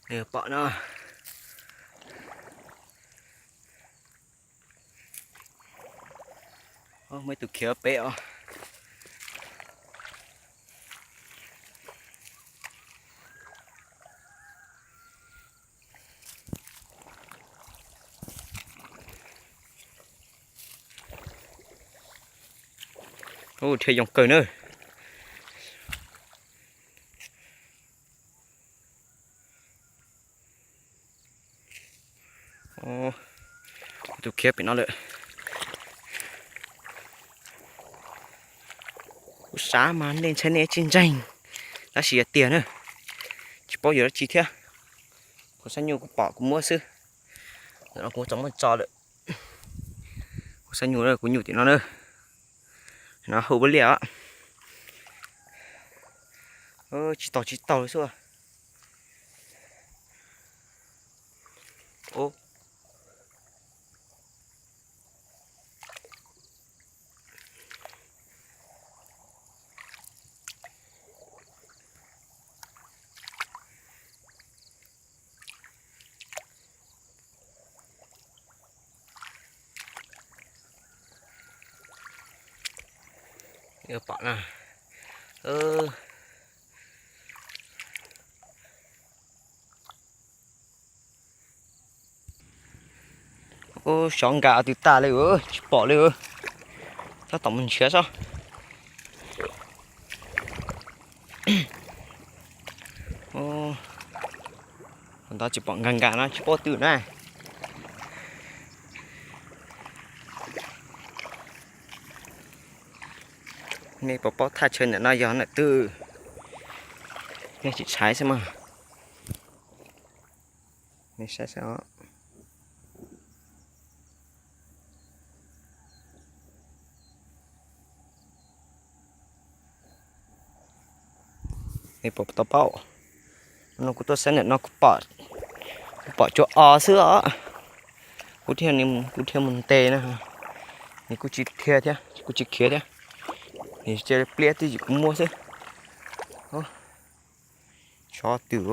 Nws pom no. Muaj ib tug khiav pem os. Dhia yoo kawg na. Tus khiav pem no lawm. Kuv xav mas nej ntshai nej tsis ntseeg, tab sis yog tiag na, tsis paub yuav dab tsi thiab. Kuv xab nyuj kuv pom kuv muab xwb. Ntawm no kuv txov muaj tso lawm. Kuv xab nyuj kuv nyuj tim no na. No hu ua liaj os. Tsis tau tsis tau li xwb. Pom na. Ub, xyov nkag twg tag li, tsis pom li. Tab tom mus nrhiav sob. Ntawd tsis pom nkag nkag no tsis paub twg na. Nej puas paub thaj chaw ntawm no yog ntawm twg? Nej sim saib xwb mas. Nej saib saib os. Nej puas tau paub? No kuv tuaj saib ntawm no kuv pom, kuv pom cuag os xwb os. Kuv thiaj, kuv thiaj mus ntes no. Nws kuj tsis dhia thiab, kuj tsis khiav thiab. Nws cia li pliab twj ywm kuv muab xwb. Xyov twg.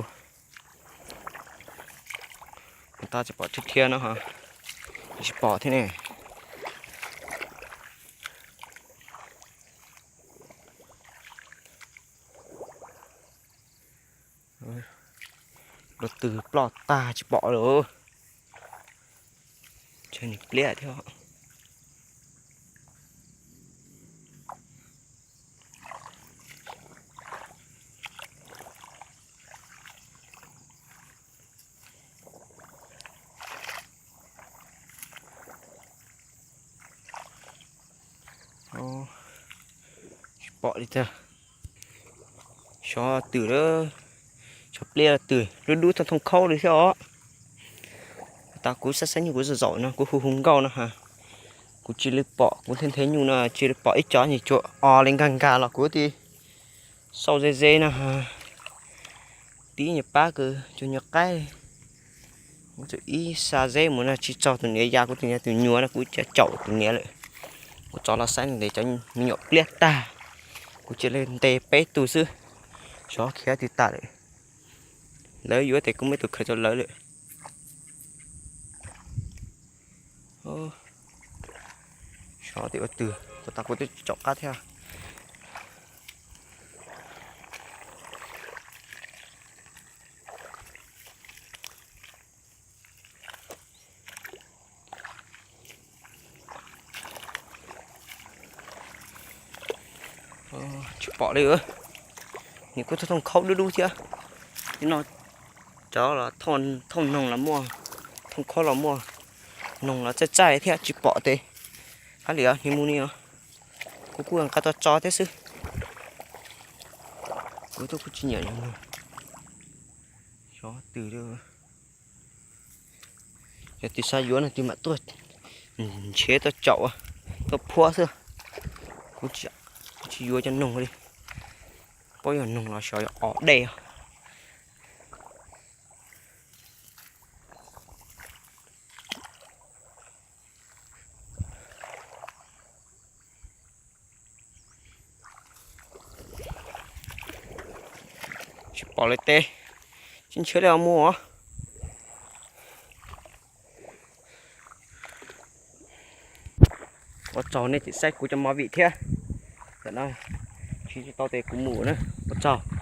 Tab tsis pom thiab thiab no, tsis pom thiab ne. Dua twg ploj tag tsis pom lawm. Ntshe nws pliab thiab. Tsis pom li tiag. Xyov twg lawm, xyov pliab twg, dub dub thooj thooj khaub li thiab os. Tas kuv saib saib nyuj kuv zaum zaum no kuv hu hu nkauj no ha. Kuv cia li pom, kuv nthe nthe nyuj no cia li pom ib co nyuag cuag os li nkag nkag los kuv thiaj xauj ze ze no ha. Tib nyuag pab kws cuag nyuag qaib. Kuv txawm ib xa zeb mus no tsis txog tus niam ya, kuv tus niam tus nyuam no kuv cia caum tus niam lawm. Kuv tso los saib ntev cov me nyuam pliab tag, kuv cia li ntes peb tug xwb. Xyov khiav twg tas lawm. Lawv yuav tes kuv muab tus khaws rau lawv lawm. Xyov twb ua twg, kuv tas kuv twb tsis caum qab thiab. Tsis pom li. Nws kuj thooj khaub dub dub thiab. Nim no cov los thooj noog los muaj, thooj khaub los muaj, noog los txaij txaij thiab tsis pom tes. Ab li os, nws mus ni os. Kuv kuj nqa tau tso thiab xwb. Kuv twb kuj tsis nyiam nws. Xyov twg li. Yog twg xav yuav no twg mam tuaj nrhiav tuaj caum, tuaj phuab xwb. Kuv tsis yuav cov noog li. Paub yog noog los xyov yog os dej. Tsis pom li tes, Ntshe li mus. Ua tsaug nej tseem saib kuv cov movie thiab. Tam no siv tsis tau tes kuv mus na. Ua tsaug.